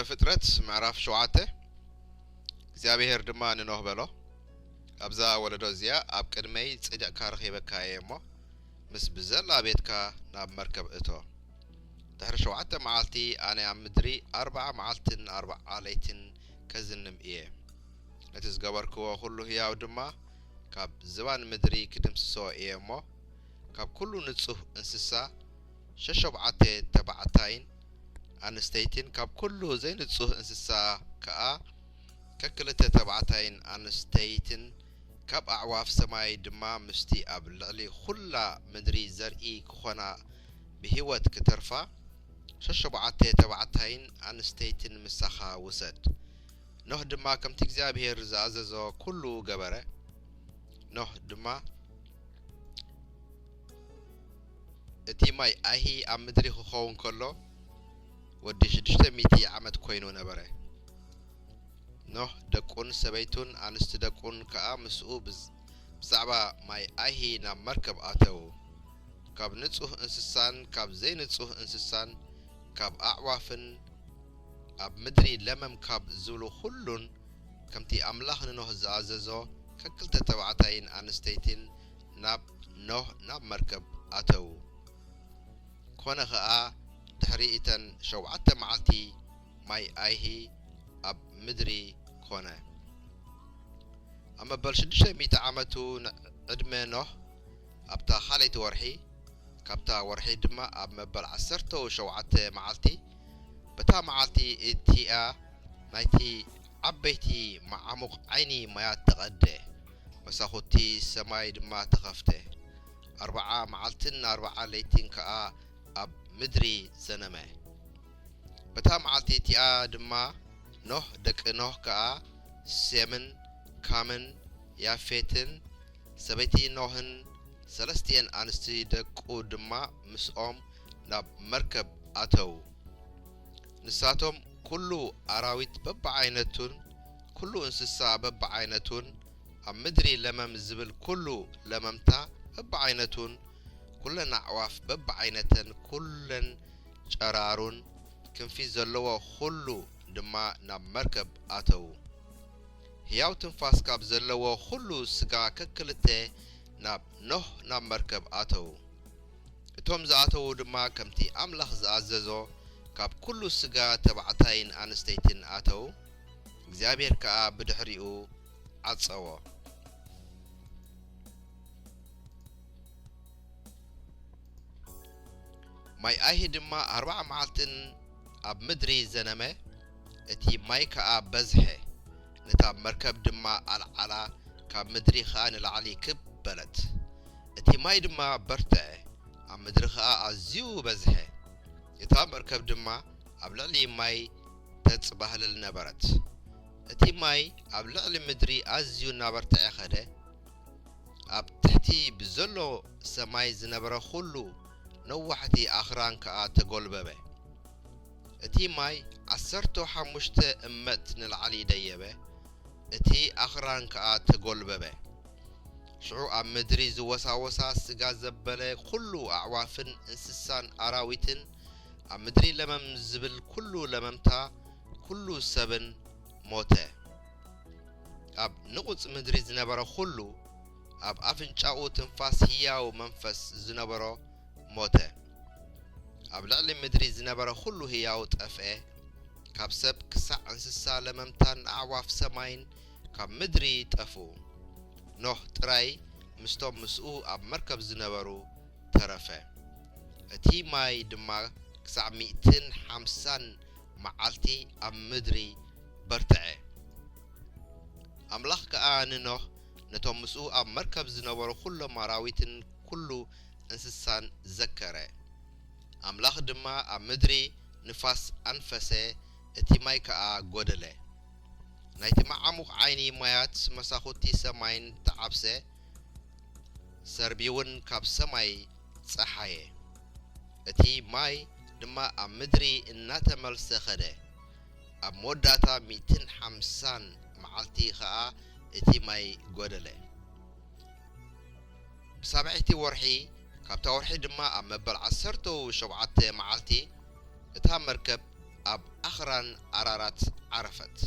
ፍጥረት ምዕራፍ ሸውዓተ። እግዚኣብሔር ድማ ንኖህ በሎ፣ ኣብዛ ወለዶ እዚኣ ኣብ ቅድመይ ጽድቕካ ረኺበካ እየ እሞ፣ ምስ ብዘላ ቤትካ ናብ መርከብ እቶ። ድሕሪ ሸውዓተ መዓልቲ ኣነ ኣብ ምድሪ ኣርብዓ መዓልትን ኣርብዓ ለይትን ከዝንም እየ። ነቲ ዝገበርክዎ ኩሉ ህያው ድማ ካብ ዝባን ምድሪ ክድምስሶ እየ እሞ፣ ካብ ኩሉ ንጹህ እንስሳ ሸሸብዓተ ተባዕታይን ኣንስተይትን፣ ካብ ኩሉ ዘይንጹህ እንስሳ ከኣ ከክልተ ተባዕታይን ኣንስተይትን፣ ካብ ኣዕዋፍ ሰማይ ድማ ምስቲ ኣብ ልዕሊ ኩላ ምድሪ ዘርኢ ክኾና ብህይወት ክተርፋ ሸሸብዓተ ተባዕታይን ኣንስተይትን ምሳኻ ውሰድ። ኖህ ድማ ከምቲ እግዚኣብሔር ዝኣዘዞ ኩሉ ገበረ። ኖህ ድማ እቲ ማይ ኣይሂ ኣብ ምድሪ ክኸውን ከሎ ወዲ ሽዱሽተ ሚእቲ ዓመት ኮይኑ ነበረ። ኖህ ደቁን ሰበይቱን ኣንስቲ ደቁን ከኣ ምስኡ ብዝ-፣ ብዛዕባ ማይ ኣይሂ ናብ መርከብ ኣተዉ። ካብ ንጹህ እንስሳን ካብ ዘይንጹህ እንስሳን ካብ ኣዕዋፍን ኣብ ምድሪ ለመም ካብ ዝብሉ ኩሉን ከምቲ ኣምላኽ ንኖህ ዝኣዘዞ ከክልተ ተባዕታይን ኣንስተይትን ናብ ኖህ ናብ መርከብ ኣተዉ። ኮነ ኸኣ ድሕሪ እተን ሸውዓተ መዓልቲ ማይ ኣይሂ ኣብ ምድሪ ኮነ። ኣብ መበል ሽዱሽተ ሚእቲ ዓመቱ ንዕድመ ኖህ ኣብታ ካልኣይቲ ወርሒ፣ ካብታ ወርሒ ድማ ኣብ መበል ዓሰርተ ሸውዓተ መዓልቲ፣ በታ መዓልቲ እቲኣ ናይቲ ዓበይቲ መዓሙቕ ዓይኒ ማያት ተቐደ፣ መሳኹቲ ሰማይ ድማ ተኸፍተ። ኣርብዓ መዓልትን ኣርብዓ ለይትን ከኣ ኣብ ምድሪ ዘነመ። በታ መዓልቲ እቲኣ ድማ ኖህ፣ ደቂ ኖህ ከኣ ሴምን ካምን ያፌትን፣ ሰበይቲ ኖህን ሰለስቲኤን ኣንስቲ ደቁ ድማ ምስኦም ናብ መርከብ ኣተዉ። ንሳቶም፣ ኩሉ ኣራዊት በብዓይነቱን ኩሉ እንስሳ በብዓይነቱን፣ ኣብ ምድሪ ለመም ዝብል ኩሉ ለመምታ በብዓይነቱን፣ ኩለን ኣዕዋፍ በብዓይነተን፣ ኩለን ጨራሩን ክንፊ ዘለዎ ኩሉ ድማ ናብ መርከብ ኣተዉ። ህያው ትንፋስ ካብ ዘለዎ ኩሉ ስጋ ከክልተ ናብ ኖህ ናብ መርከብ ኣተዉ። እቶም ዝኣተዉ ድማ ከምቲ ኣምላኽ ዝኣዘዞ ካብ ኩሉ ስጋ ተባዕታይን ኣንስተይትን ኣተዉ። እግዚኣብሔር ከኣ ብድሕሪኡ ዓጸዎ። ማይ ኣይሂ ድማ ኣርብዓ መዓልትን ኣብ ምድሪ ዘነመ፣ እቲ ማይ ከኣ በዝሐ። ነታ መርከብ ድማ ኣልዓላ፣ ካብ ምድሪ ኸኣ ንላዕሊ ክብ በለት። እቲ ማይ ድማ በርትዐ፣ ኣብ ምድሪ ኸኣ ኣዝዩ በዝሐ። እታ መርከብ ድማ ኣብ ልዕሊ ማይ ተጽባህልል ነበረት። እቲ ማይ ኣብ ልዕሊ ምድሪ ኣዝዩ እናበርትዐ ኸደ። ኣብ ትሕቲ ብዘሎ ሰማይ ዝነበረ ኹሉ ነዋሕቲ ኣኽራን ከኣ ተጎልበበ። እቲ ማይ ዓሰርተ ሓሙሽተ እመት ንላዕሊ ደየበ፣ እቲ ኣኽራን ከኣ ተጎልበበ። ሽዑ ኣብ ምድሪ ዝወሳወሳ ስጋ ዘበለ ኹሉ ኣዕዋፍን እንስሳን ኣራዊትን፣ ኣብ ምድሪ ለመም ዝብል ኩሉ ለመምታ፣ ኩሉ ሰብን ሞተ። ኣብ ንቑጽ ምድሪ ዝነበረ ኹሉ፣ ኣብ ኣፍንጫኡ ትንፋስ ህያው መንፈስ ዝነበሮ ሞተ። ኣብ ልዕሊ ምድሪ ዝነበረ ኹሉ ህያው ጠፍኤ፣ ካብ ሰብ ክሳዕ እንስሳ ለመምታን ኣዕዋፍ ሰማይን ካብ ምድሪ ጠፍኡ። ኖህ ጥራይ ምስቶም ምስኡ ኣብ መርከብ ዝነበሩ ተረፈ። እቲ ማይ ድማ ክሳዕ ሚእትን ሓምሳን መዓልቲ ኣብ ምድሪ በርትዐ። ኣምላኽ ከኣ ንኖህ፣ ነቶም ምስኡ ኣብ መርከብ ዝነበሩ ኵሎም ኣራዊትን ኵሉ እንስሳን ዘከረ። ኣምላኽ ድማ ኣብ ምድሪ ንፋስ ኣንፈሰ፣ እቲ ማይ ከኣ ጐደለ። ናይቲ መዓሙቕ ዓይኒ ማያት መሳኹቲ ሰማይን ተዓብሰ፣ ሰርቢውን ካብ ሰማይ ጸሓየ። እቲ ማይ ድማ ኣብ ምድሪ እናተመልሰ ኸደ። ኣብ መወዳእታ ሚእትን ሓምሳን መዓልቲ ኸኣ እቲ ማይ ጐደለ። ብሳብዐይቲ ወርሒ፣ ካብታ ወርሒ ድማ ኣብ መበል ዓሰርተ ሸውዓተ መዓልቲ፣ እታ መርከብ ኣብ ኣኽራን ኣራራት ዓረፈት።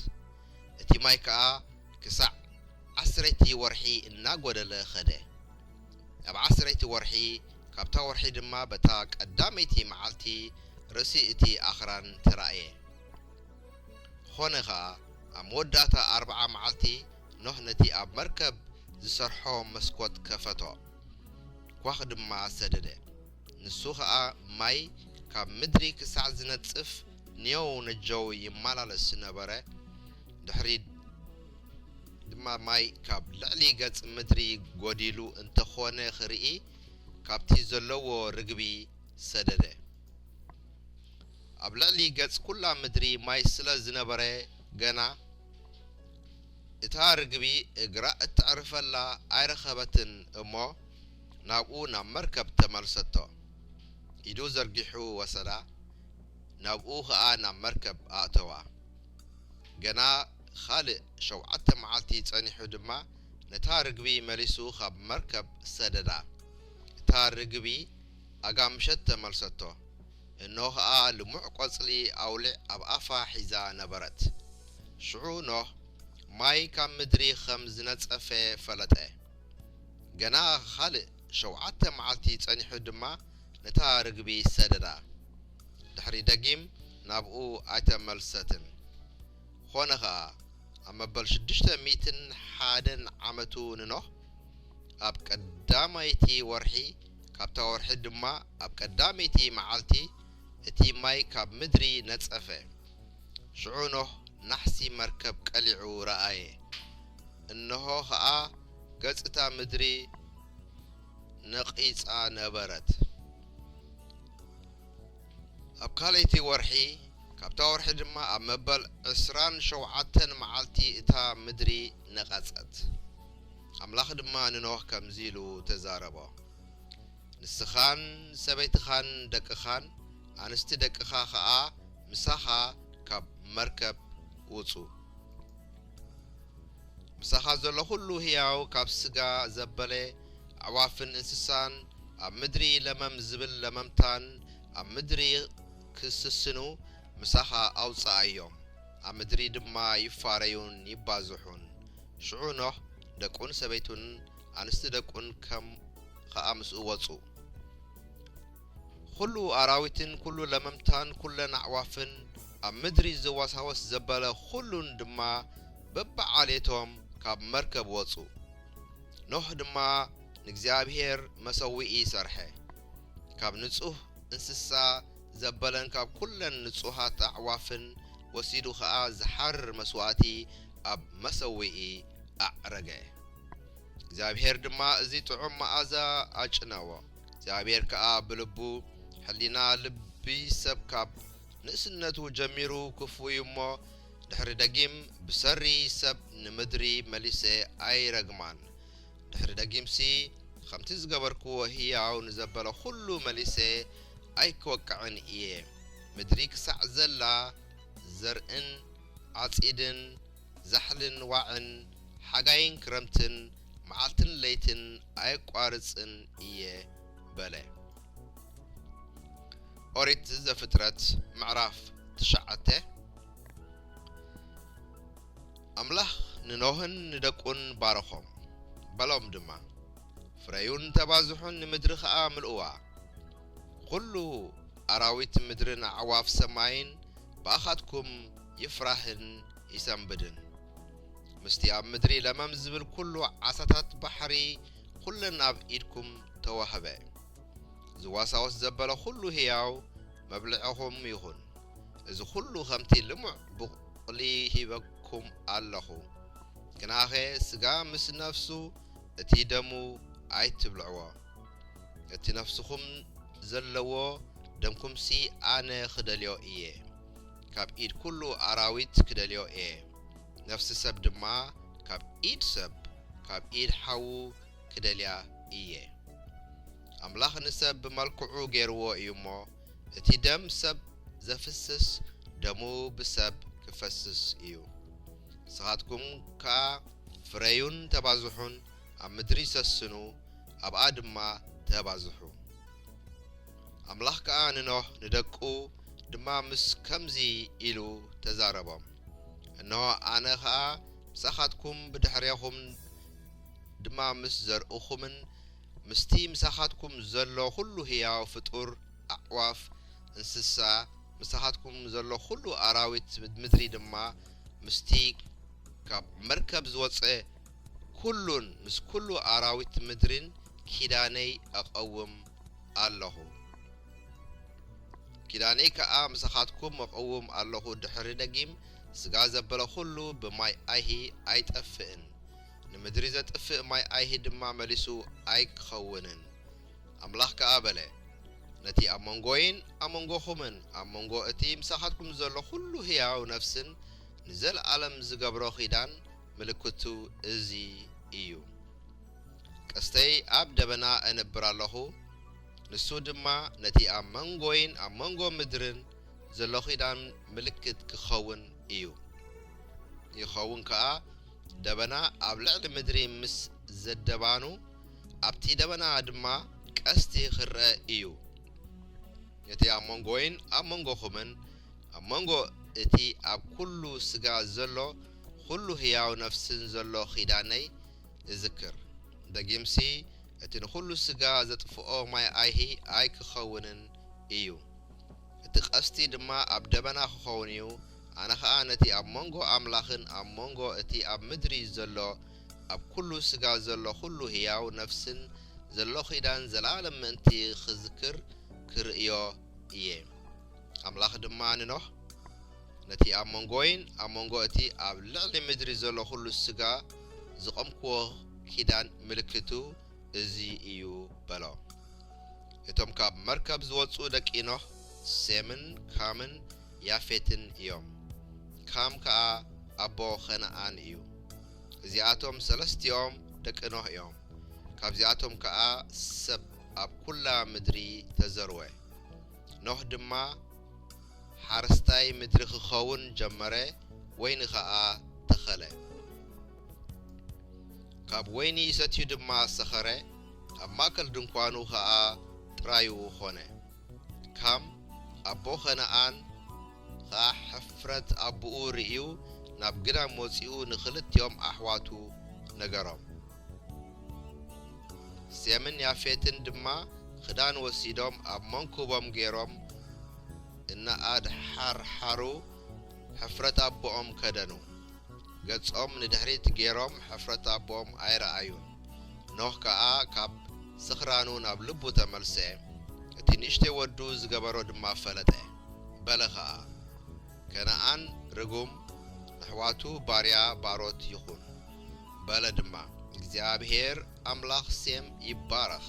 እቲ ማይ ከኣ ክሳዕ ዓስረይቲ ወርሒ እናጎደለ ኸደ። ኣብ ዓስረይቲ ወርሒ፣ ካብታ ወርሒ ድማ በታ ቀዳመይቲ መዓልቲ ርእሲ እቲ ኣኽራን ተራእየ። ኾነ ኸኣ፣ ኣብ መወዳእታ ኣርብዓ መዓልቲ ኖህ ነቲ ኣብ መርከብ ዝሰርሖ መስኮት ከፈቶ፣ ኳኽ ድማ ሰደደ። ንሱ ኸኣ ማይ ካብ ምድሪ ክሳዕ ዝነጽፍ ንየው ነጀው ይመላለስ ነበረ። ድሕሪ ድማ ማይ ካብ ልዕሊ ገጽ ምድሪ ጎዲሉ እንተኾነ ክርኢ፣ ካብቲ ዘለዎ ርግቢ ሰደደ። ኣብ ልዕሊ ገጽ ኩላ ምድሪ ማይ ስለ ዝነበረ፣ ገና እታ ርግቢ እግራ እተዕርፈላ ኣይረኸበትን እሞ፣ ናብኡ ናብ መርከብ ተመልሰቶ። ኢዱ ዘርጊሑ ወሰዳ፣ ናብኡ ኸኣ ናብ መርከብ ኣእተዋ። ገና ኻልእ ሸውዓተ መዓልቲ ጸኒሑ ድማ፣ ነታ ርግቢ መሊሱ ኻብ መርከብ ሰደዳ። እታ ርግቢ ኣጋምሸት ተመልሰቶ። እነሆ ኸኣ ልሙዕ ቈጽሊ ኣውሊዕ ኣብ ኣፋ ሒዛ ነበረት። ሽዑ ኖህ ማይ ካብ ምድሪ ኸም ዝነጸፈ ፈለጠ። ገና ኻልእ ሸውዓተ መዓልቲ ጸኒሑ ድማ ነታ ርግቢ ሰደዳ። ድሕሪ ደጊም ናብኡ ኣይተመልሰትን። ኾነ ኸኣ፣ ኣብ መበል ሽዱሽተ ሚእትን ሓደን ዓመቱ ንኖህ፣ ኣብ ቀዳመይቲ ወርሒ፣ ካብታ ወርሒ ድማ ኣብ ቀዳመይቲ መዓልቲ፣ እቲ ማይ ካብ ምድሪ ነጸፈ። ሽዑ ኖህ ናሕሲ መርከብ ቀሊዑ ረኣየ። እንሆ ኸኣ ገጽ እታ ምድሪ ነቒጻ ነበረት። ኣብ ካልኣይቲ ወርሒ፣ ካብታ ወርሒ ድማ ኣብ መበል ዕስራን ሸውዓተን መዓልቲ እታ ምድሪ ነቐጸት። ኣምላኽ ድማ ንኖህ ከምዚ ኢሉ ተዛረቦ። ንስኻን ሰበይትኻን ደቅኻን ኣንስቲ ደቅኻ ኸኣ ምሳኻ ካብ መርከብ ውጹ። ምሳኻ ዘሎ ኹሉ ህያው፣ ካብ ስጋ ዘበለ፣ ኣዕዋፍን እንስሳን፣ ኣብ ምድሪ ለመም ዝብል ለመምታን ኣብ ምድሪ ክስስኑ ምሳኻ ኣውጽኣዮም። ኣብ ምድሪ ድማ ይፋረዩን ይባዝሑን። ሽዑ ኖህ፣ ደቁን ሰበይቱን ኣንስቲ ደቁን ከም ኸኣ ምስኡ ወጹ። ኹሉ ኣራዊትን ኵሉ ለመምታን ኵለን ኣዕዋፍን ኣብ ምድሪ ዝዋሳወስ ዘበለ ኹሉን ድማ በብዓሌቶም ካብ መርከብ ወጹ። ኖህ ድማ ንእግዚኣብሔር መሰውኢ ሰርሐ። ካብ ንጹህ እንስሳ ዘበለን ካብ ኵለን ንጹሃት ኣዕዋፍን ወሲዱ ኸኣ ዝሓርር መስዋእቲ ኣብ መሰውኢ ኣዕረገ። እግዚኣብሔር ድማ እዚ ጥዑም መኣዛ ኣጭነዎ። እግዚኣብሔር ከኣ ብልቡ፣ ሕሊና ልቢ ሰብ ካብ ንእስነቱ ጀሚሩ ክፉእ እዩ እሞ፣ ድሕሪ ደጊም ብሰሪ ሰብ ንምድሪ መሊሰ ኣይረግማን። ድሕሪ ደጊምሲ፣ ከምቲ ዝገበርክዎ ህያው ንዘበለ ኹሉ መሊሰ ኣይክወቅዕን እየ። ምድሪ ክሳዕ ዘላ፣ ዘርእን ዓጺድን፣ ዛሕልን ዋዕን፣ ሓጋይን ክረምትን፣ መዓልትን ለይትን ኣየቋርጽን እየ በለ። ኦሪት ዘፍጥረት ምዕራፍ ትሽዓተ። ኣምላኽ ንኖህን ንደቁን ባረኾም፣ በሎም ድማ፣ ፍረዩን ተባዝሑን ንምድሪ ኸኣ ምልእዋ። ኹሉ ኣራዊት ምድርን ኣዕዋፍ ሰማይን ብኣኻትኩም ይፍራህን ይሰንብድን። ምስቲ ኣብ ምድሪ ለመም ዝብል ኩሉ ዓሳታት ባሕሪ ኩለን ኣብ ኢድኩም ተዋህበ። ዝዋሳወስ ዘበለ ኩሉ ህያው መብልዕኹም ይኹን። እዚ ኩሉ ከምቲ ልሙዕ ቡቕሊ ሂበኩም ኣለኹ። ግናኸ ስጋ ምስ ነፍሱ፣ እቲ ደሙ ኣይትብልዕዎ። እቲ ነፍስኹም ዘለዎ ደምኩምሲ ኣነ ክደልዮ እየ። ካብ ኢድ ኩሉ ኣራዊት ክደልዮ እየ። ነፍሲ ሰብ ድማ ካብ ኢድ ሰብ፣ ካብ ኢድ ሓዉ ክደልያ እየ። ኣምላኽ ንሰብ ብመልክዑ ገይርዎ እዩ እሞ፣ እቲ ደም ሰብ ዘፍስስ፣ ደሙ ብሰብ ክፈስስ እዩ። ንስኻትኩም ከኣ ፍረዩን ተባዝሑን፣ ኣብ ምድሪ ሰስኑ፣ ኣብኣ ድማ ተባዝሑ። ኣምላኽ ከኣ ንኖህ፣ ንደቁ፣ ድማ ምስ ከምዚ ኢሉ ተዛረቦም፣ እንሆ፣ ኣነ ኸኣ ምሳኻትኩም፣ ብድሕሬኹም ድማ ምስ ዘርእኹምን ምስቲ ምሳኻትኩም ዘሎ ኹሉ ህያው ፍጡር፣ ኣዕዋፍ፣ እንስሳ፣ ምሳኻትኩም ዘሎ ኹሉ ኣራዊት ምድሪ ድማ፣ ምስቲ ካብ መርከብ ዝወጸ ኵሉን ምስ ኵሉ ኣራዊት ምድርን ኪዳነይ እቐውም ኣለኹ። ኪዳነይ ከኣ ምሳኻትኩም እቐውም ኣለኹ። ድሕሪ ደጊም ስጋ ዘበለ ኹሉ ብማይ ኣይሂ ኣይጠፍእን፣ ንምድሪ ዘጥፍእ ማይ ኣይሂ ድማ መሊሱ ኣይክኸውንን። ኣምላኽ ከኣ በለ፣ ነቲ ኣብ መንጎይን ኣብ መንጎኹምን ኣብ መንጎ እቲ ምሳኻትኩም ዘሎ ኹሉ ህያው ነፍስን ንዘለኣለም ዝገብሮ ኺዳን ምልክቱ እዚ እዩ። ቀስተይ ኣብ ደበና እነብር ኣለኹ፣ ንሱ ድማ ነቲ ኣብ መንጎይን ኣብ መንጎ ምድርን ዘሎ ኺዳን ምልክት ክኸውን እዩ። ይኸውን ከኣ፣ ደበና ኣብ ልዕሊ ምድሪ ምስ ዘደባኑ፣ ኣብቲ ደበና ድማ ቀስቲ ክረአ እዩ። ነቲ ኣብ መንጎይን ኣብ መንጎኹምን ኣብ መንጎ እቲ ኣብ ኩሉ ስጋ ዘሎ ኩሉ ህያው ነፍስን ዘሎ ኺዳነይ እዝክር። ደጊምሲ፣ እቲ ንኹሉ ስጋ ዘጥፍኦ ማይ ኣይሂ ኣይክኸውንን እዩ። እቲ ቀስቲ ድማ ኣብ ደበና ክኸውን እዩ። ኣነ ኸኣ ነቲ ኣብ መንጎ ኣምላኽን ኣብ መንጎ እቲ ኣብ ምድሪ ዘሎ ኣብ ኩሉ ስጋ ዘሎ ኩሉ ህያው ነፍስን ዘሎ ኺዳን ዘለኣለም ምእንቲ ክዝክር ክርእዮ እየ። ኣምላኽ ድማ ንኖህ፣ ነቲ ኣብ መንጎይን ኣብ መንጎ እቲ ኣብ ልዕሊ ምድሪ ዘሎ ኩሉ ስጋ ዝቐምክዎ ኪዳን ምልክቱ እዚ እዩ በሎ። እቶም ካብ መርከብ ዝወጹ ደቂ ኖህ፣ ሴምን ካምን ያፌትን እዮም። ካም ከኣ ኣቦ ኸነኣን እዩ። እዚኣቶም ሰለስቲኦም ደቂ ኖህ እዮም። ካብዚኣቶም ከኣ ሰብ ኣብ ኩላ ምድሪ ተዘርወ። ኖህ ድማ ሓረስታይ ምድሪ ክኸውን ጀመረ፣ ወይኒ ኸኣ ተኸለ። ካብ ወይኒ ይሰትዩ ድማ ሰኸረ፣ ኣብ ማእከል ድንኳኑ ኸኣ ጥራዩ ኾነ። ካም ኣቦ ኸነኣን ኸኣ ሕፍረት ኣቦኡ ርእዩ፣ ናብ ግዳም ወጺኡ ንኽልቲኦም ኣሕዋቱ ነገሮም። ሴምን ያፌትን ድማ ኽዳን ወሲዶም ኣብ መንኩቦም ገይሮም እናኣድሓርሓሩ ሕፍረት ኣቦኦም ከደኑ። ገጾም ንድሕሪት ገይሮም ሕፍረት ኣቦኦም ኣይረኣዩን። ኖህ ከኣ ካብ ስኽራኑ ናብ ልቡ ተመልሰ፣ እቲ ንእሽተይ ወዱ ዝገበሮ ድማ ፈለጠ። በለ ኸኣ፣ ከነኣን ርጉም፣ ንኣሕዋቱ ባርያ ባሮት ይኹን። በለ ድማ፣ እግዚኣብሄር ኣምላኽ ሴም ይባረኽ፣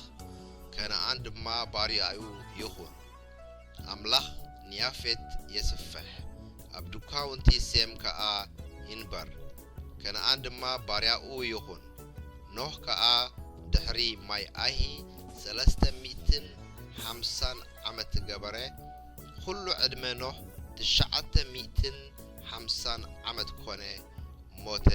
ከነኣን ድማ ባርያኡ ይኹን። ኣምላኽ ንያፌት የስፍሕ፣ ኣብ ድኳውንቲ ሴም ከኣ ይንበር። ከነኣን ድማ ባርያኡ ይኹን። ኖህ ከኣ ድሕሪ ማይ ኣይሂ ሰለስተ ሚእትን ሓምሳን ዓመት ገበረ። ኹሉ ዕድመ ኖህ ትሽዓተ ሚእትን ሓምሳን ዓመት ኮነ፣ ሞተ፣